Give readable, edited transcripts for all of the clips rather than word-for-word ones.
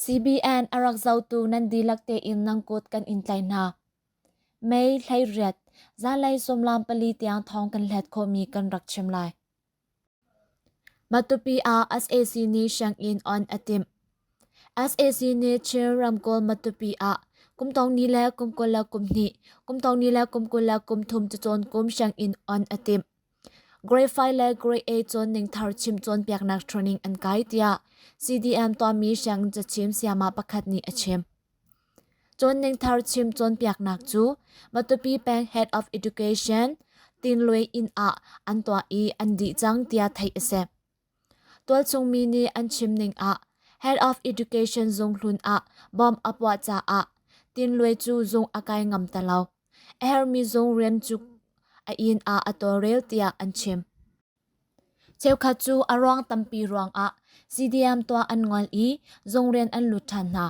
CBN a rak zohtu nan dihlak tein nan kut kan in tlai hna. May 18, zanlei sawmlam pali tiang thawng kan hlet khawhmi kan rak chim lai. Matupi ah sac nih sianginn on a timh. Sac nih Chin ramkulh Matupi ah kum tong ni le kum 22, kum tong ni le kum 23 cacawn kum sianginn on a timh. Grade 5 le Grade 8 cawn ning thar chim cawnpiaknak training an kai tiah CDM tuahmi sianginn cachim sayama pakhat nih a chim. Cawn ning thar chim cawnpiaknak cu Matupi peng Head of Education Tin Lwe inn ah an tuah i an dih cang tiah theih a si. Tualchung mi nih an chim ning ah Head of Education zung hlun ah bomb a puah caah Tin Lwe cu zung a kai ngam ta lo. A herhmi zung rian cu a inn ah a tawlrel tiah an chim. Cheukhat cu a ruang tampi ruangah CDM tuah an ngol i zung rian an lut ṭhan hna.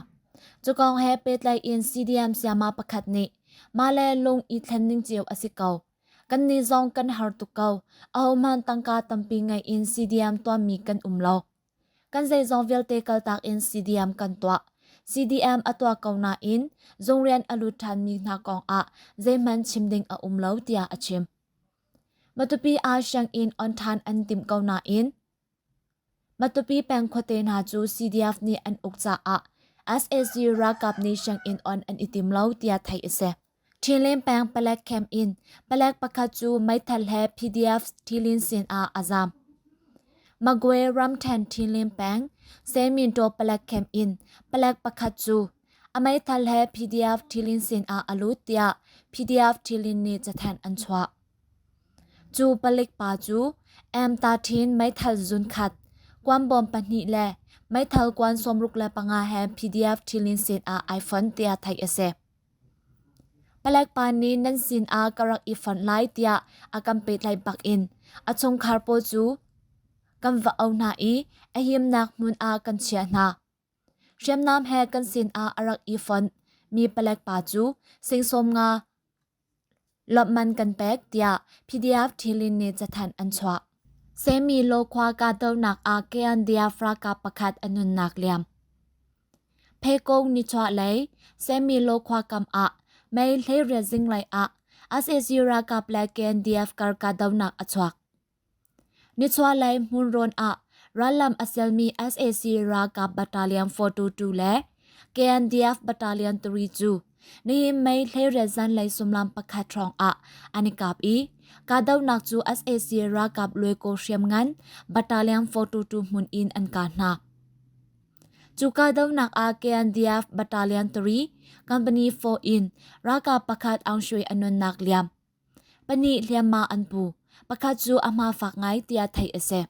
Cu kong he pehtlai in CDM sayama pakhat nih mah le lung i thlen ning cio a si ko. Kannih zong kan har tuk ko. Ahohmanh tangka tampi ngei in CDM tuahmi kan um lo. Kan zeizong vialte kaltak in CDM kan tuah. CDM a tuah ko nain zung rian a lut ṭhanmi hna kong ah zeihmanh chim ding a um lo tiah a chim. Matupi ah sianginn on ṭhan an timh ko nain Matupi peng khuate hna cu CDF nih an uk caah sac ralkap nih sianginn on an i tim lo tiah theih a si. Ṭhinlin peng palek camp in palek pakhat cu meithal he PDF Ṭhilin sin ah a zaam. Magwe ramṭhen Ṭhinlin peng Semintaw palek camp in palek pakhat cu a meithal he PDF Ṭhilin sin ah a lut tiah PDF Ṭhilin nih cathanh an chuah. Cu palik pa cu M13 meithal zunkhat, kuanbawm pahnih le meithal kuan 65 he PDF Ṭhilin sin ah ai fon tiah theih a si. Palek pa nih nan sin ah ka rak i fonh lai tiah a kan pehtlaih bak in a chungkhar pawl cu kan va auh hna i a himnak hmun ah kan chiah hna. Hriamnam he kan sin ah a rak i fonh mi palek pa cu sing 50 lawmhman kan pek tiah PDF Thilin nih cathanh an chuah. Semi Lokhua kahdohnak ah KNDF ralkap pakhat a nunnak liam. Phekong nichuahlei Semi Lokhua kam ah May 18 zinglei ah sac ralkap le KNDF kar kahdohnak a chuak. Nichuahlei hmunrawn ah rallam a sialmi sac ralkap battalion 422 le KNDF battalion 3 cu nihin May 18 zanlei sumlam pakhat hrawng ah an i kap i kahdohnak cu sac ralkap Luaikaw hriamngan battalion 422 hmun in an kah hna. Cu kahdohnak ah KNDF battalion 3, company 4 in ralkap pakhat Aung Shwe a nunnak liam. Pahnih hliamhma an pu. Pakhat cu a hma fak ngai tiah theih a si.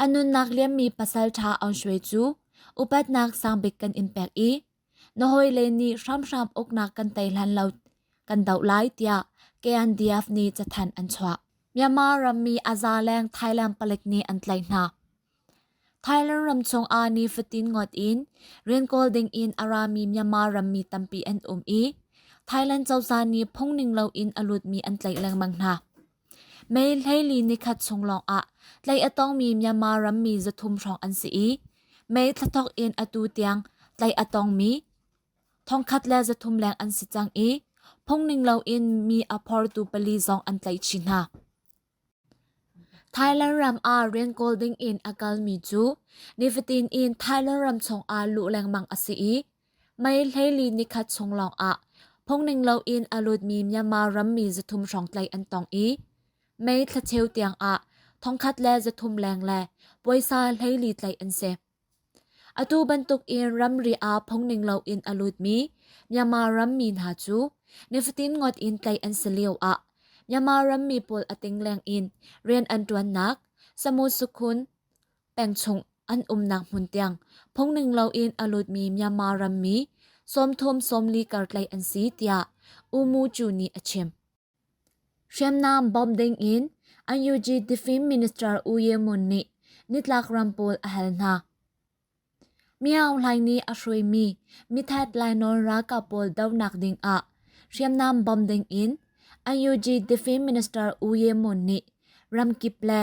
A nunnak liammi pasal ṭha Aung Shwe cu upatnak sangbik kan in pek i na hawile nih hramhram uknak kan tei hlan lo kan doh lai tiah KNDF nih cathanh an chuah. Myanmar rammi a za leng Thailand palik nih an tlaih hna. Thailand ram chung ah nifatin ngawt in rian kawl ding in a rami Myanmar rammi tampi an um i Thailand cozah nih phungning loin a lutmi an tlaih lengmang hna. May 14 nikhat chung lawng ah tlaih a tongmi Myanmar rammi 300 hrawng an si i May thlathawk in atu tiang tlaih a tongmi 1,300 leng an si cang i phungning loin mi a phortu pali zong an tlaih chih hna. Thailand ram ah rian kawl dingin a kalmi cu nifatin in Thailand ram chungah luh lengmang a si i May 14 nikhat chung lawngah phungning loin a lutmi Myanmar rammi 300 hrawng tlaih an tong i May thlacheu tiangah 1,300 leng le puaisa 14 tlaih an si. Atu bantuk in ramri ah phungning loin a lutmi Myanmar rammi hna cu nifatin ngawt in tlaih an si lio ah Myanmar rammi pawl a tingleng in rian an ṭuannak Samusukhun peng chung an umnak hmun tiang phungning loin a lutmi Myanmar rammi 30 40 kar tlaih an si tiah U Mu Cu nih a chim. Hriamnam bawmh ding in NUG Defence Minister U Ye Mun nih nitlak ram pawl a hal hna. Myaung Hlaing nih a hruaimi mithat lainawn ralkap pawl dohnak ding ah hriamnam bawmh ding in NUG Defence Minister U Ye Mun nih ramkip le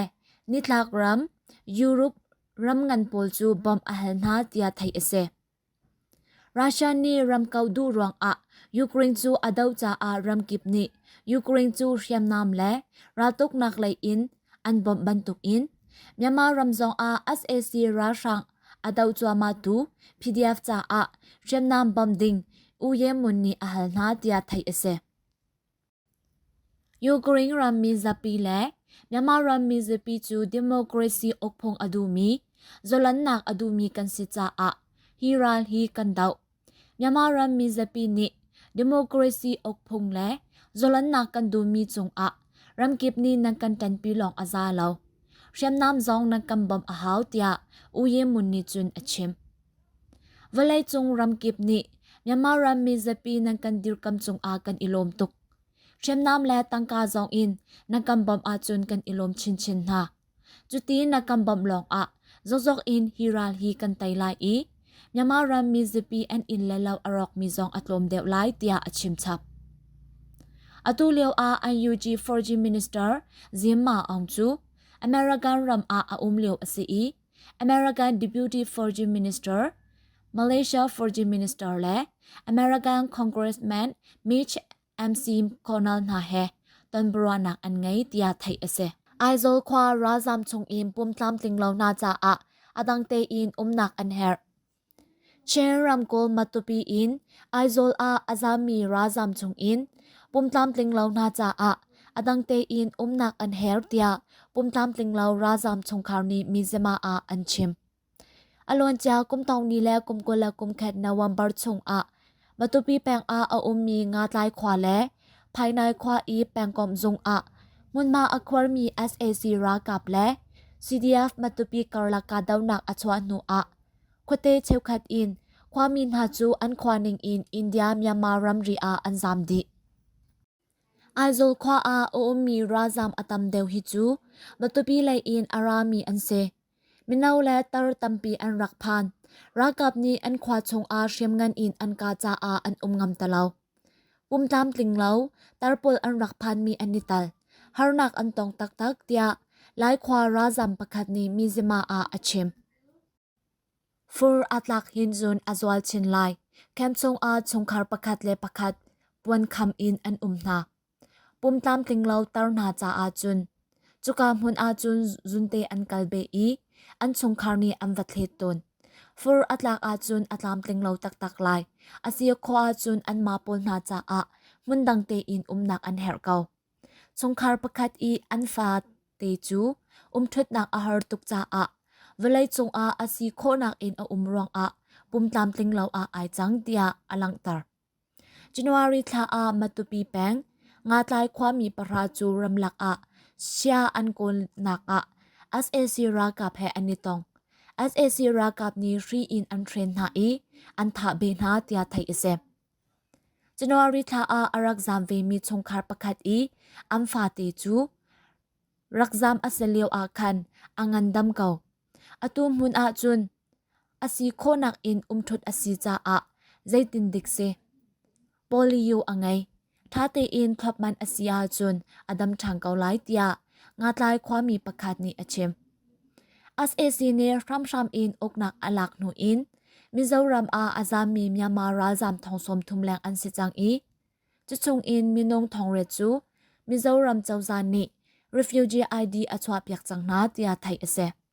nitlak ram Europe. ram ngan pawl cu bawmh a hal hna tiah theih a si. Russia nih ram kau duh ruangah Ukraine cu a doh caah ramkip nih Ukraine cu hriamnam le raltuknak lei in an bawmh bantukin Myanmar ram zongah sac ralhrang a doh cuahmahtu PDF caah hriamnam bawmh ding U Ye Mun nih a hal hna tiah theih a si. Ukraine rammi zapi le Myanmar rammi zapi cu democracy ukphung a duhmi, zalonnak a duhmi kan si caah hi ral hi kan doh. Myanmar rammi zapi nih democracy ukphung le zalonnak kan duhmi cungah ramkip nih nan kan ṭanpi lawng a za lo. Hriamnam zong nan kan bawmh a hau tiah U Ye Mun nih cun a chim. Vawleicung ramkip nih Myanmar ram mizapi nan kan dirkam cungah kan i lawm tuk. Hriamnam le tangka zong in nan kan bawmh ahcun kan i lawm chinchin hna. Cuti na kan bawmh lawngah zokzok in hi ral hi kan tei lai i Myanmar ram mizapi an inn le lo a rawkmi zong a tlawm deuh lai tiah a chim chap. Atu lio ah NUG 4G Minister Zim Ma Aung cu American ram ah a um lio a si i American Deputy Foreign Minister, Malaysia Foreign Minister le American Congressman Mitch McConnell hna he tonbiaruahnak an ngei tiah theih a si. Aizawl khua ralzam chung in pum tlamtling lo hna caah a dang tein umnak an herh. Chin ramkulh Matupi in Aizawl ah a zammi ralzam chungin pumtlamtling lo hna caah a dang tein umnak an herh tiah pumtlamtling lo ralzam chungkhar nih Mizzima ah an chim. A luancia kum tawngni le kum 21 November chungah Matupi peng ah a ummi Ngatlai khua le Phainai khua i pengkomh zung ah hmunhma a khuarmi sac ralkap le CDF Matupi karlak kahdohnak a chuah hnu ah Khuate cheukhat in khuami hna cu an khua ning in India-Myanmar ramri ah an zaam dih. Aizawl khua ah a ummi ralzaam a tam deuh hi cu Matupi lei in a rami an si. Mino le tar tampi an rak phan. Ralkap nih an khua chungah hriamngan in an kah caah an um ngam ti lo. Pum tlamtling lo, tar pawl an rak phanmi an i tal. Harnak an tong taktak tiah Laikhua ralzaam pakhat nih Mizzima ah a chim. Fur a tlak hin cun a zual chin lai. Camp chungah chungkhar pakhat le pakhat puan kham in an um hna. Pum tlamtling lo tar hna caah cun cuka hmun ah cun zunte an kal beh i an chungkhar nih an va thlet tawn. Fur a tlak ahcun a tlamtling lo taktak lai. A si khawh ahcun anmah pawl hna caah hmundang tein umnak an herh ko. Chungkhar pakhat i an fate cu umṭhutnak a har tuk caah vawleicung ah a si khawhnak in a um ruangah pum tlamtling lo ah ai cang tiah a langhter. January thla ah Matupi peng Ngatlai khuami pahra cu ramlak ah sia an kawlnak ah sac ralkap he an i tong. Sac ralkap nih hri in an hren hna i an thah ve hna tiah theih a si. January thla ah a rak zaam vemi chungkhar pakhat i an fate cu rak zaam a si lio ah khan a ngandam ko. Atu hmun ah cun a si khawhnak in umṭhut a si caah zeitin dik si. Polio a ngei. Ṭha tein thlopman a si ahcun a dam ṭhan ko lai tiah Ngatlai khuami pakhat nih a chim. Sac nih hramhram in uknak a lak hnu in Mizoram ah a zaammi Myanmar ralzaam thong 30 leng an si cang i cuchung in minung thong riat cu Mizoram cozah nih refugee ID a chuahpiak cang hna tiah theih a si.